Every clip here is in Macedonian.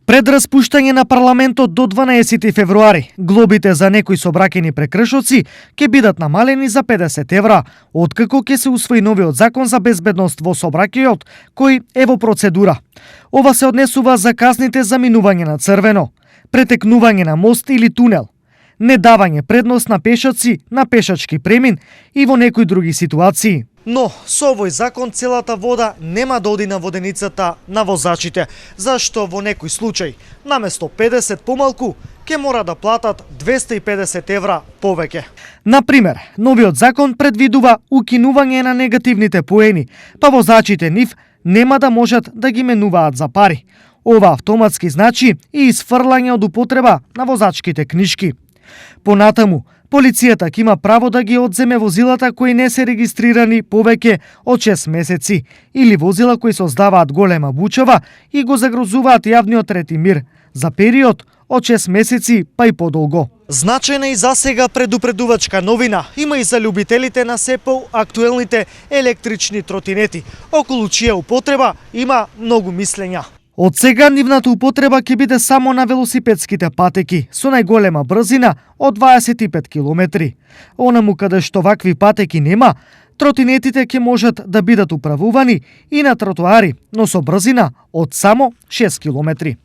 Пред распуштање на парламентот до 12 февруари, глобите за некои сообраќајни прекршоци ќе бидат намалени за 50 евра, откако ќе се усвои новиот закон за безбедност во сообраќајот, кој е во процедура. Ова се однесува за казните за минување на црвено, претекнување на мост или тунел, недавање предност на пешаци на пешачки премин и во некои други ситуации. Но со овој закон целата вода нема да оди на воденицата на возачите, зашто во некој случај наместо 50 помалку ќе мора да платат 250 евра повеќе. Например, новиот закон предвидува укинување на негативните поени, па возачите нив нема да можат да ги менуваат за пари. Ова автоматски значи и изфрлање од употреба на возачките книшки. Понатаму, полицијата ќе има право да ги одземе возилата кои не се регистрирани повеќе од 6 месеци или возила кои создаваат голема бучава и го загрозуваат јавниот ред и мир за период од 6 месеци па и подолго. Значајна и засега предупредувачка новина има и за љубителите на се поактуелните електрични тротинети, околу чија употреба има многу мислења. Од сега нивната употреба ќе биде само на велосипедските патеки со најголема брзина од 25 км. Онаму каде што вакви патеки нема, тротинетите ќе можат да бидат управувани и на тротоари, но со брзина од само 6 км.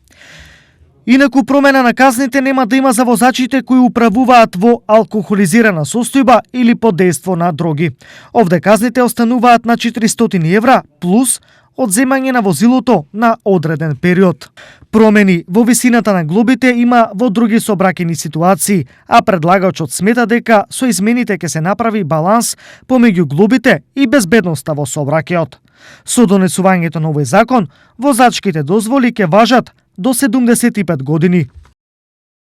Инаку промена на казните нема да има за возачите кои управуваат во алкохолизирана состојба или под дејство на дроги. Овде казните остануваат на 400 евра плюс одземање на возилото на одреден период. Промени во висината на глобите има во други сообраќајни ситуации, а предлагачот смета дека со измените ќе се направи баланс помеѓу глобите и безбедноста во сообраќајот. Со донесувањето на овој закон, возачките дозволи ќе важат до 75 години.